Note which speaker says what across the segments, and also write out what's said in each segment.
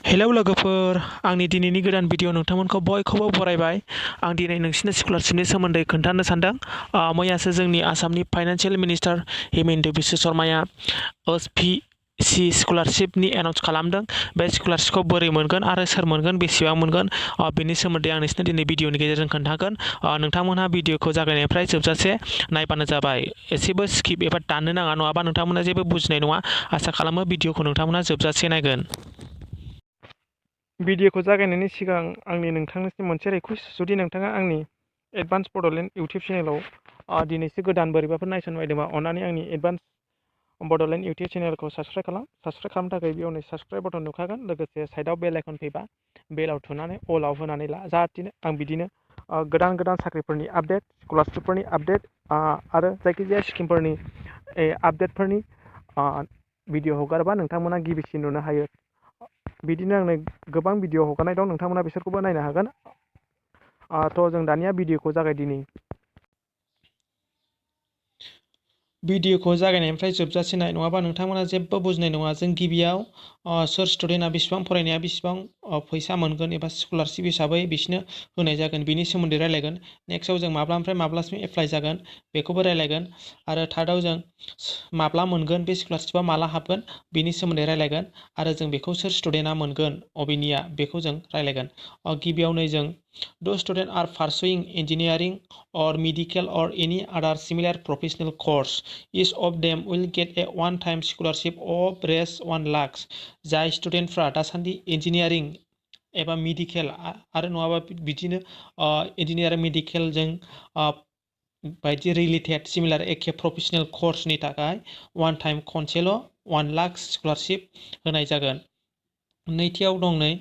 Speaker 1: Hello लोगोफोर, आंनि दिनैनि गोदान भिडिअ नोंथांमोनखौ बयखौबो बरायबाय। आं दिनै नोंसिनो स्कलारशिपनि सोमोन्दै खोन्थानो सानदों। मैयासो जोंनि आसामनि फाइनान्सियेल मिनिस्टार हिमन्त बिस्व शर्माया HPC स्कलारशिपनि एनाउन्स खालामदों। बे स्कलारशिपखौ बोरै मोनगोन आरो सोर मोनगोन, बेसेबां मोनगोन, बेनि सोमोन्दै आं नोंसिनो दिनै भिडिअनि गेजेरजों खोन्थागोन। नोंथांमोनहा भिडिअखौ जागायनायनिफ्राय जोबजासे नायबानो जाबाय। एसेबो स्किप एबा दाननो नाङा, नङाबा नोंथांमोना जेबो बुजिनाय नङा। आसा खालामो भिडिअखौ नोंथांमोना जोबजासे नायगोन। भिडिअखौ जागायनायनि सिगां आंनि नोंथांनिसिम मोनसे रिकुवेस्ट, जुदि नोंथाङा आंनि एडभान्स बड'लेण्ड इउटुब चेनेलाव दिनैसो गोदान बोरैबाफोर नायसननो बायदोंबा अन्नानै आंनि एडभान्स बड'लेण्ड इउटुब चेनेलखौ साबस्क्राइब खालाम। साबस्क्राइब खालामनो थाखाय बेयाव साबस्क्राइब बटन नुखागोन, लोगोसे साइडआव बेल आइकन फैबा बेलाव थुनानै अलाव होनानै ला, जाहाथे आं बिदिनो गोदान गोदान साख्रिफोरनि आपडेट, स्कलारशिपफोरनि आपडेट आरो जायखिजाया स्किमफोरनि आपडेटफोरनि भिडिअ हगारोबा नोंथांमोना गिबिसिन नुनो हायो। बिदिनो आंनो गोबां भिडिअ हगारनाय दं, नोंथांमोना बिसोरखौबो नायनो हागोन। थ' जों दानिया भिडिअखौ जागायदिनि। भिडिअखौ जागायनायनिफ्राय जोबजासे नाय, नङाबा नोंथांमोना जेबो बुजिनाय नङा। जों गिबियाव सोर स्टुडेन्टआ बेसेबां फरायनाया बेसेबां फैसा मोनगोन एबा स्कलारशिप हिसाबै बिसोरनो होनाय जागोन, बिनि सोमोन्दै रायलायगोन। नेक्स्टआव जों माब्लानिफ्राय माब्लासिम एप्लाइ जागोन बेखौबो रायलायगोन। आरो थार्डआव जों माब्ला मोनगोन, बे स्कलारशिपआ माला हाबगोन, बिनि सोमोन्दै रायलायगोन। आरो जों बेखौ सोर स्टुडेन्टआ मोनगोन, अबेनिया, बेखौ जों रायलायगोन। गिबियावनो जों the student are pursuing engineering or medical or any other similar professional course, each of them will get a one-time scholarship of Rs 1 lakhs। जाय स्टुडेन्टफ्रा दासान्दि इन्जिनियारिं एबा मेडिकेल आरो नङाबा बिदिनो इन्जिनियारिं मेडिकेलजों बायदि रिलेटेड सिमिलार एखे प्रफेसनेल कर्सनि थाखाय वान टाइम खनसेल' 1 लाख स्कलारशिप होनाय जागोन। नैथियाव दं नै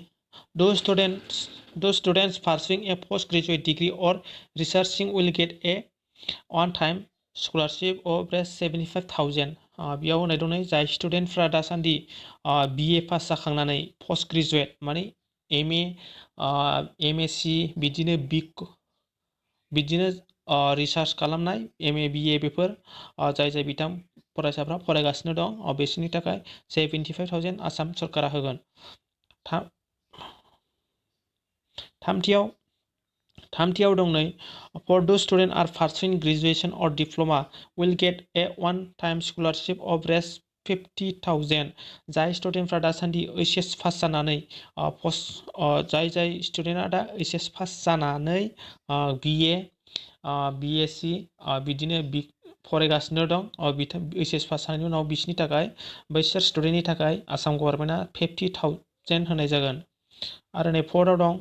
Speaker 1: Those students pursuing a postgraduate degree or researching will get a one-time scholarship of 75,000। बेयाव होनाय दं नै जाय स्टुडेन्टफ्रा दासान्दि BA पास जाखांनानै पोस्ट ग्रेजुवेट माने MA बिदिनो बिदिनो रिसार्च खालामनाय MA BA बेफोर जाय बिथां फरायसाफ्रा फरायगासिनो दं, बिसोरनि थाखाय 75,000 आसाम सरकारा होगोन। थामथियाव दं नै For those students are pursuing graduation or diploma will get a one-time scholarship of Rs 50,000। जाय स्टुडेन्टफ्रा दासान्दि HS पास जानानै जाय स्टुडेन्टआ दा HS पास जानानै BA BSc बिदिनो फरायगासिनो दं, HS पास जानायनि उनाव बिसोरनि थाखाय, बैसोर स्टुडेन्टनि थाखाय आसाम गभर्नमेन्टआ 50,000 होनाय जागोन। आरो नै फर्थआव दं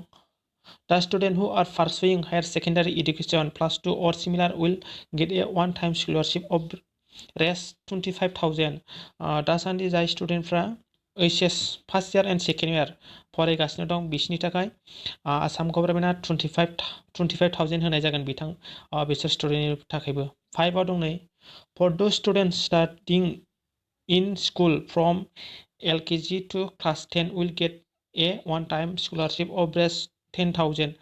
Speaker 1: The students who are pursuing higher secondary education +2 or similar will get a one-time scholarship of Rs 25,000। दासान्दि जाय स्टुडेन्टफ्रा HS first year and second year फरायगासिनो दं, बिसोरनि थाखाय आसाम गभर्नमेन्टआ 25,000 होनाय जागोन बिसोर स्टुडेन्टनि थाखायबो। 5आव दं नै For those students studying in school from LKG to class 10 will get a one-time scholarship of Rs 10,000।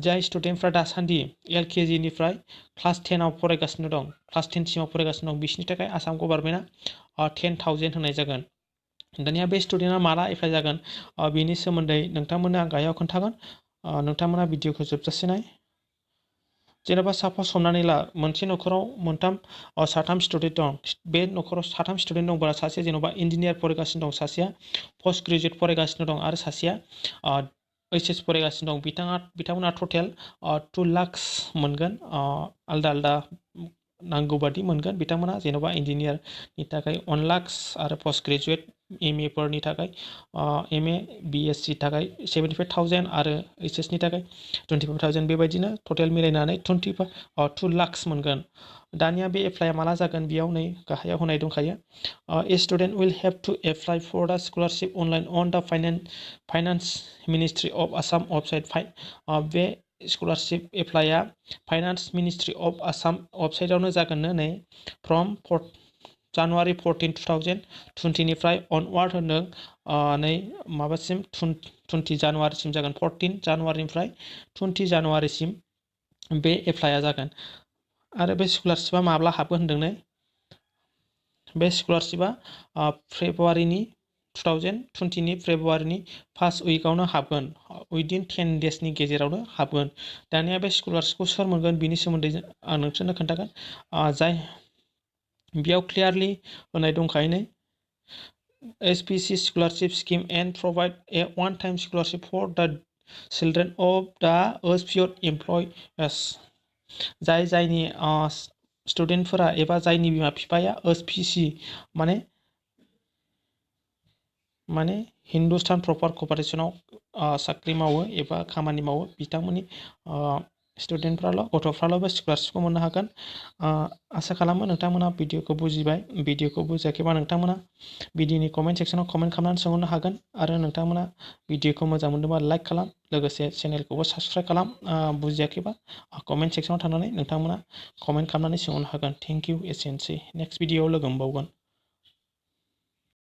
Speaker 1: जाय स्टुडेन्टफ्रा दासान्दि LKG निफ्राय क्लास 10आव फरायगासिनो दं, क्लास 10 सिमाव फरायगासिनो दं, बिसोरनि थाखाय आसाम गभर्नमेन्टआ 10,000 होनाय जागोन। दानिया बे स्टुडेन्टआ माला एप्लाइ जागोन, बेनि सोमोन्दै नोंथांमोननो आं गाहायाव खोन्थागोन। नोंथांमोना भिडिअखौ जोबजासे नाय। जेनेबा सापस हमनानै ला मोनसे न'खराव साथाम स्टुडेन्ट दं। बे न'खराव साथाम स्टुडेन्ट दंब्ला सासे जेन'बा इन्जिनियार फरायगासिनो दं, सासेया पोस्ट ग्रेजुवेट फरायगासिनो दं आरो सासेया HS फरायगासिनो दं। बिथांमोना टटेल 2 लाख मोनगोन, आलदा आलदा नांगौ बादि मोनगोन। बिथांमोना जेन'बा इन्जिनियारनि थाखाय 1 लाख आरो पोस्ट ग्रेजुवेट MA फोरनि थाखाय MA BSc थाखाय 75,000 आरो HS नि थाखाय 25,000, बेबायदिनो टटेल मिलायनानै 2 लाख मोनगोन। दानिया बे एप्लाइआ माला जागोन, बेयाव नै गाहायाव होनाय दंखायो। A student will have to apply for the scholarship online on the Finance Ministry of Assam website। बे स्कलारशिप एप्लाइआ फाइनान्स मिनिस्ट्रि अफ आसाम वेबसाइटआवनो जागोननो नै फ्रम January 14, 2020 निफ्राय अनवार्ड होनदों। नै माबासिम 20 जानुवारिसिम जागोन, 14 जानुवारिनिफ्राय 20 जानुवारिसिम बे एप्लाइआ जागोन। आरो बे स्कलारशिपआ माब्ला हाबगोन होनदों नै बे स्कलारशिपआ फेब्रुवारिनि 2020 नि फेब्रुवारिनि फार्स्ट उइकआवनो हाबगोन उइदिन 10 डेजनि गेजेरावनो हाबगोन दानिया बे स्कलारशिपखौ सोर मोनगोन बिनि सोमोन्दै आं नोंसोरनो खोन्थागोन जाय बेयाव क्लियारलि होनाय दंखायो HPC Scholarship Scheme and provide a one-time scholarship for the children of the assured employees जायनि स्टुडेन्टफोरा एबा जायनि बिमा बिफाया HPC माने हिंदुस्तान प्रपार कर्परेसनाव साख्रि मावो एबा खामानि मावो बिथांमोननि स्टुडेन्टफ्राल' गथ'फ्राल' बे स्कलारशिपखौ मोननो हागोन आसा खालामो नोंथांमोना भिडिअखौ बुजिबाय भिडिअखौ बुजियाखैबा नोंथांमोना भिडिअनि कमेन्ट सेक्सनाव कमेन्ट खालामनानै सोंहरनो हागोन आरो नोंथांमोना भिडिअखौ मोजां मोनदोंबा लाइक खालाम लोगोसे चेनेलखौबो साबस्क्राइब खालाम बुजियाखैबा कमेन्ट सेक्सनाव थांनानै नोंथांमोना कमेन्ट खालामनानै सोंहरनो हागोन थेंक इउ एसेनोसै नेक्स्ट भिडिअआव लोगो मोनबावगोन